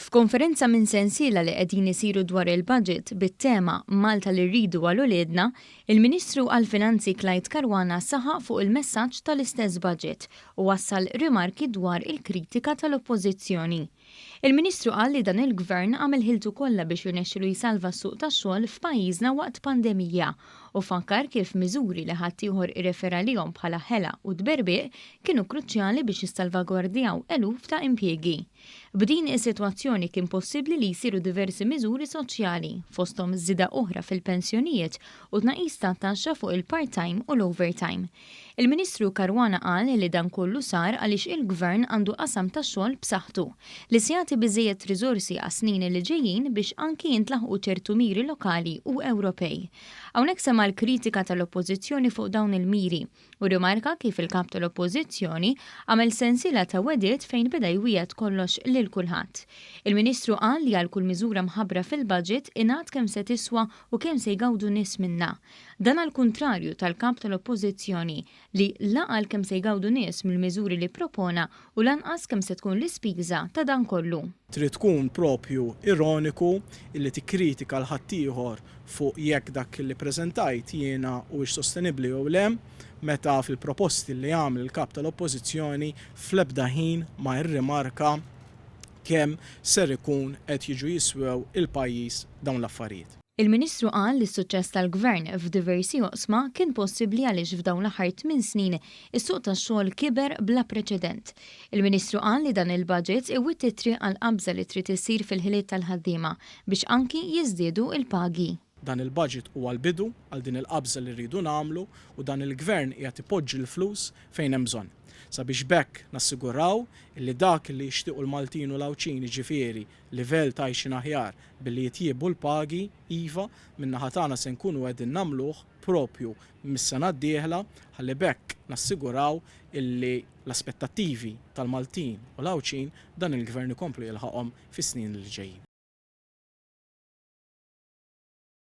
F'konferenza minn sensiela li qegħdin isiru dwar il-budget bit-tema 'Malta li rridu għal uliedna', il-Ministru għall-Finanzi Clyde Caruana saħaq fuq il-messaġġ tal-istess budget u wassal rimarki dwar il-kritika tal-Oppożizzjoni. Il-Ministru qal li dan il-Gvern għamel ħiltu kollha biex jirnexxilu jsalva s-suq tax-xogħol f'pajjiżna waqt pandemija u fakkar kif miżuri li ħaddieħor irrefera lihom bħala ħela u tberbiq kienu kruċjali biex jissalvagwardjaw eluf ta' impjiegi. B'din is-sitwazzjoni kien possibbli li jsiru diversi miżuri soċjali, fosthom żieda oħra fil-pensjonijiet u tnaqqis ta' taxxa fuq il-part-time u l-overtime. Il-Ministru Caruana qal li dan kollu sar għaliex il-Gvern għandu qasam tax-xogħol b'saħħtu, li se jagħti biżżejjed riżorsi għas-snin li ġejjin biex anki jintlaħqu ċertu miri lokali u Ewropej. Hawnhekk sema' l-kritika tal-Oppożizzjoni fuq dawn il-miri u rrimarka kif il-Kap tal-Oppożizzjoni għamel sensiela ta' wegħdiet fejn beda jwiegħed kollox lil kulħadd. Il-Ministru qal li għal kull miżura mħabbra fil-budget ingħad kemm se tiswa u kemm se jgawdu nies minnha. Dan għall-kuntrarju tal-Kap tal-Oppożizzjoni li la qal kemm se jgawdu nies mill-miżuri li ppropona u lanqas kemm se tkun l-ispiża ta' dan kollu. Trid tkun propju ironiku illi tikkritika 'l ħaddieħor fuq jekk dak li ppreżentajt jiena huwiex sostenibbli jew le, meta fil-proposti li għamel il-Kap tal-Oppożizzjoni fl-ebda ħin ma rrimarka kemm ser ikun qed jiġu jiswew il-pajjiż dawn l-affarijiet. Il-Ministru qal li s-suċċess tal-Gvern f'diversi oqsma kien possibbli għaliex f'dawn l-aħħar tminn snin is-suq tax-xogħol kiber bla preċedent. Il-Ministru qal li dan il-budget iwitti t-triq għall-qabża li trid issir fil-ħiliet tal-ħaddiema biex anki jiżdiedu l-pagi. Dan il-budget huwa l-bidu għal din il-qabża li rridu nagħmlu u dan il-Gvern qiegħed ipoġġi l-flus fejn hemm bżonn. Sabiex b'hekk nassiguraw illi dak li jixtiequ l-Maltin u l-Għawdxin jiġifieri livell ta' għixien aħjar billi jitjiebu l-pagi, iva, min-naħa tagħna se nkunu qegħdin nagħmluh propju mis-sena d-dieħla ħalli b'hekk nassiguraw illi l-aspettattivi tal-Maltin u l-Għawdxin dan il-Gvern ikomplu jilħaqhom fis-snin li ġejjin.